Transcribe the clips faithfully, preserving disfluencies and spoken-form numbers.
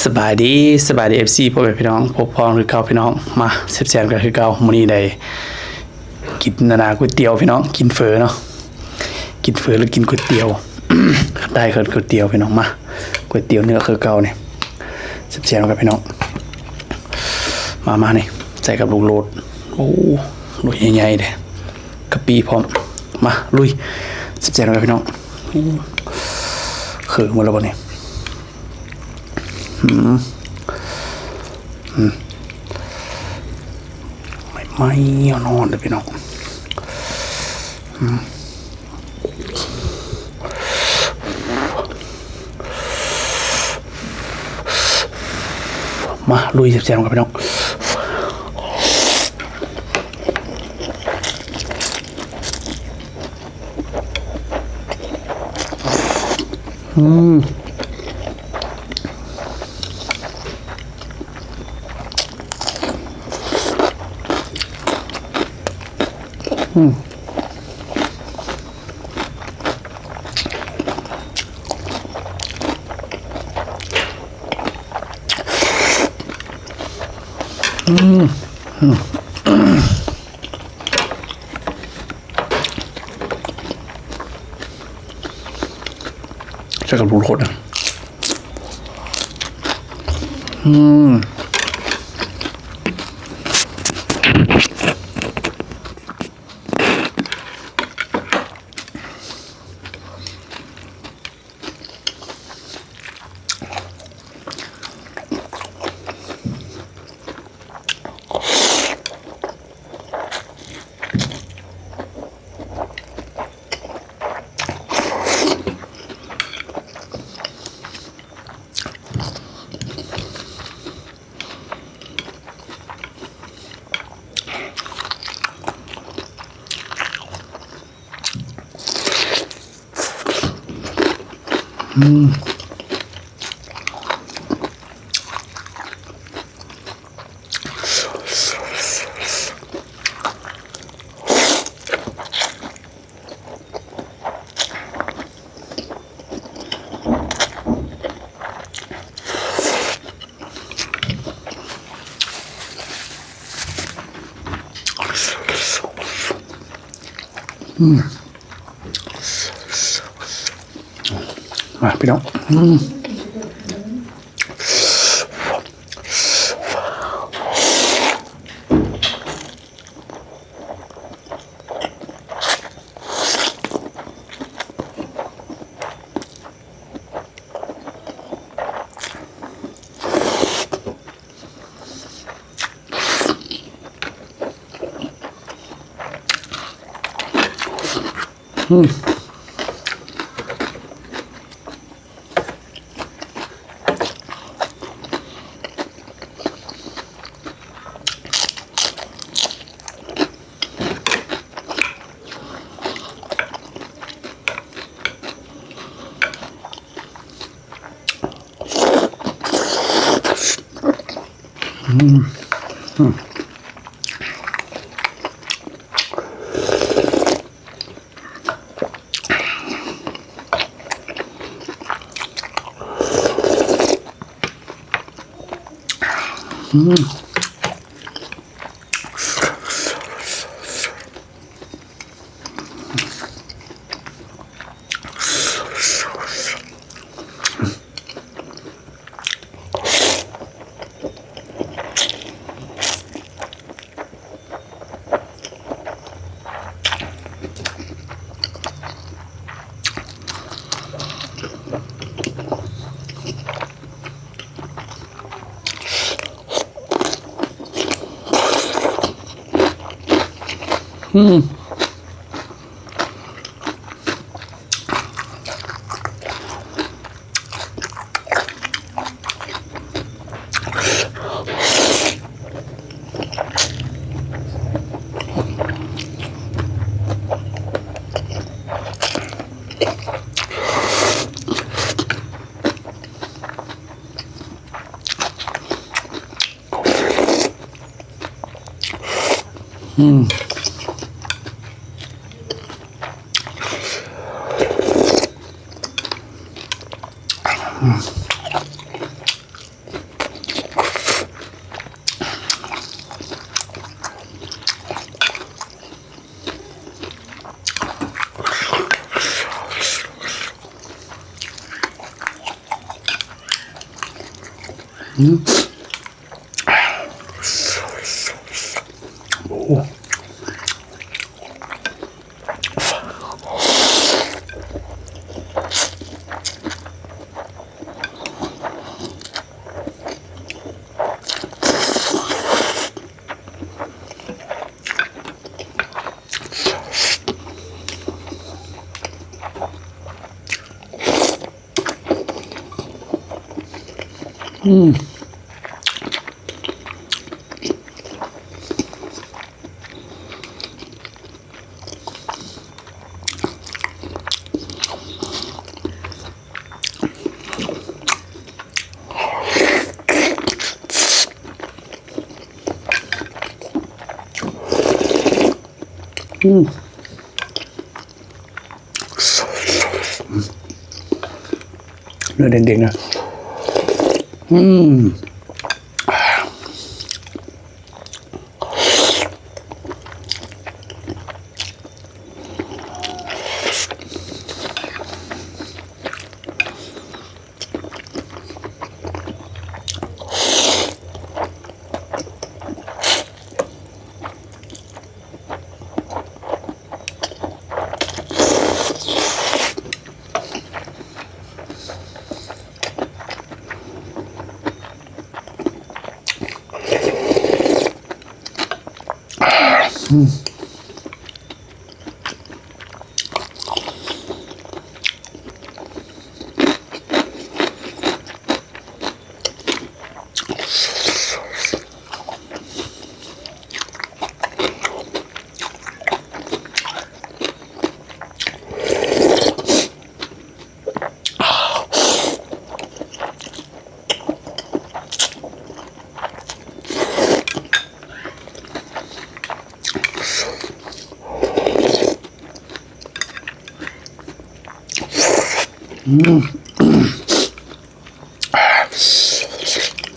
สบายดี สบายดี เอฟซี พ่อแม่พี่น้อง พบพ้อคือเก่าพี่น้อง มาแซ่บๆกันคือเก่า มื้อนี้ได้กินนานาก๋วยเตี๋ยวพี่น้อง กินเฝอเนาะ กินเฝอหรือกินก๋วยเตี๋ยว ได้เกินก๋วยเตี๋ยวพี่น้อง มา ก๋วยเตี๋ยวเนื้อคือเก่านี่ แซ่บๆกันพี่น้อง มามานี่ ใส่กับลูกโดด โอ้ โดดใหญ่ๆเด้ กะปิพร้อม มา ลุย แซ่บๆกันพี่น้อง โอ้ เขินหมดแล้วบ่นี่ อืม อืม ไม่ ไม่นอนเลยพี่น้อง อืม มา ลุยแซ่บๆกันพี่น้อง อืม อืม อืม อืม ใส่กับลูกโดดนะ อืม อืม อืม มาพี่น้อง อืม อืม อืม อืม อืม อืม อืม อืม อืม โอ้ อืม อืม เนื้อเด้งๆนะ อืม อืม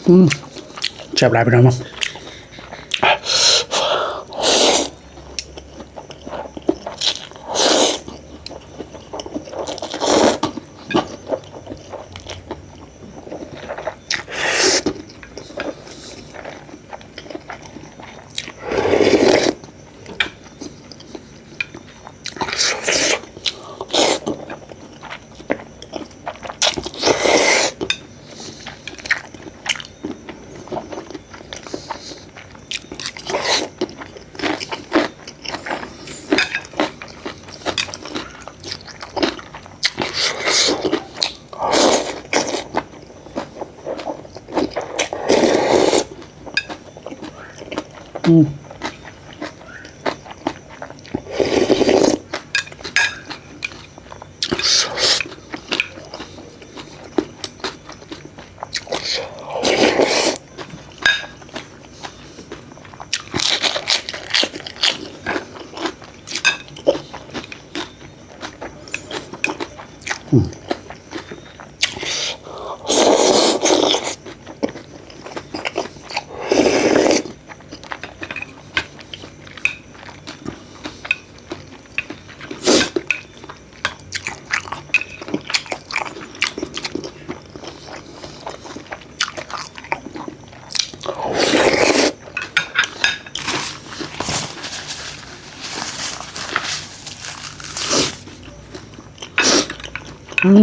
อืม แซ่บหลายพี่น้องเนาะ อืม อื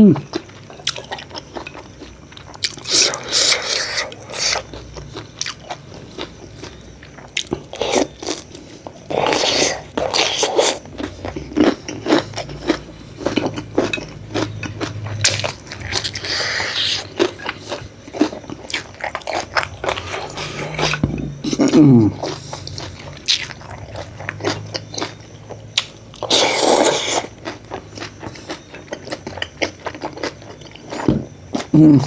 ม อืม อืม